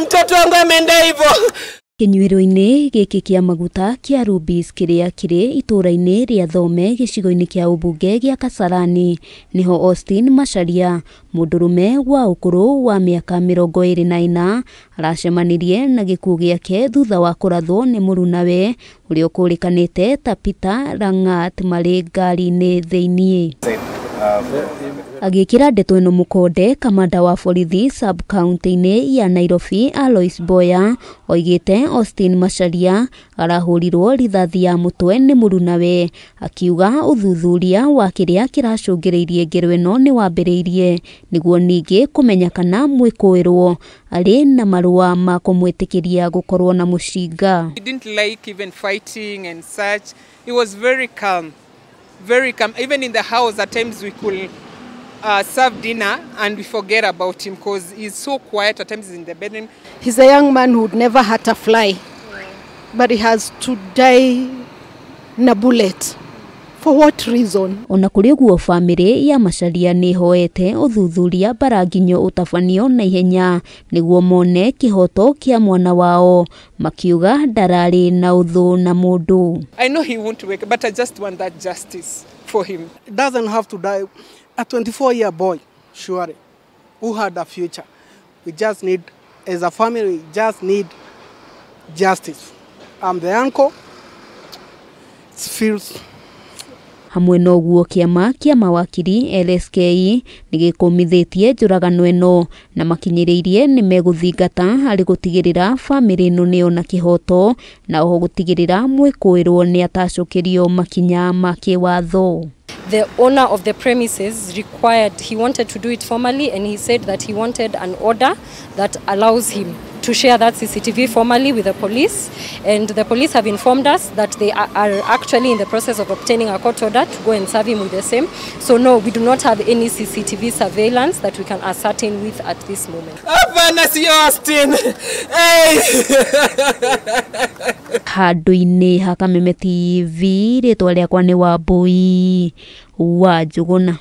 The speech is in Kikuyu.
Mtoto wangu ameenda hivyo. Kĩnyuĩro-inĩ gĩkĩ kĩa maguta kĩa Rubis kĩrĩa kĩrĩ itũũra-inĩ rĩa Thome gĩcigo-inĩ kĩa ũmbunge gĩa Kasarani nĩho Austin Macharia, mũndũrũme wa ũkũrũ wa mĩaka 24, aracemanirie na gĩkuũ gĩake thutha wa kũrathwo nĩ mũrunawe ũrĩa ũkũrĩkanĩte ta Peter Langat marĩ ngari-inĩ thĩiniĩ. Agĩkĩra ndeto ĩno mũkonde, kamanda wa borithi sub county-inĩ ya Nairobi Alois Boya oigĩte Austin Macharia arahũrirwo rithathi ya mũtwe nĩ mũrunawe, akiuga ũthuthuria wa kĩrĩa kĩracũngĩrĩirie ngero ĩno nĩ wambĩrĩirie nĩguo ningĩ kũmenya kana mwĩkũĩrwo arĩ na marũa ma kũmwĩtĩkĩria gũkorwo na mũcinga. He didn't like even fighting and such. He was very calm, very calm. Even in the house at times we could serve dinner and we forget about him because he's so quiet. At times he's in the bedroom. He's a young man who would never hurt a fly, but he has to die in a bullet. For what reason? Ona kũrĩ ũguo, bamĩrĩ ya Macharia nĩ ĩhoete ũthuthuria mbaranginyo ũtabanio na ihenya nĩguo mone kĩhoto kĩa mwana wao, makiuga ndararĩ na ũthũ na mũndũ. I know he won't wake, but I just want that justice for him. He doesn't have to die. A 24-year boy, surely, who had a future. We just need, as a family, we just need justice. I'm the uncle. It feels. Hamwe na ũguo, kĩama kĩa mawakiri LSK nĩ gĩkũmithĩtie njũragano ĩno na makinyĩrĩirie nĩ megũthingata harĩ gũtigĩrĩra bamĩrĩ ĩno nĩyona kĩhoto na oho gũtigĩrĩra mwĩkũĩrwo nĩ atacũkĩrio makinya ma kĩwatho. The owner of the premises required, he wanted to do it formally, and he said that he wanted an order that allows him to share that CCTV formally with the police. And the police have informed us that they are actually in the process of obtaining a court order to go and serve him with the same. So no, we do not have any CCTV surveillance that we can ascertain with at this moment. Hapana, sio Austin. Hey! Handũ-inĩ ha Kameme TV, rĩtwa rĩakwa nĩ Wambui wa Njũgũna.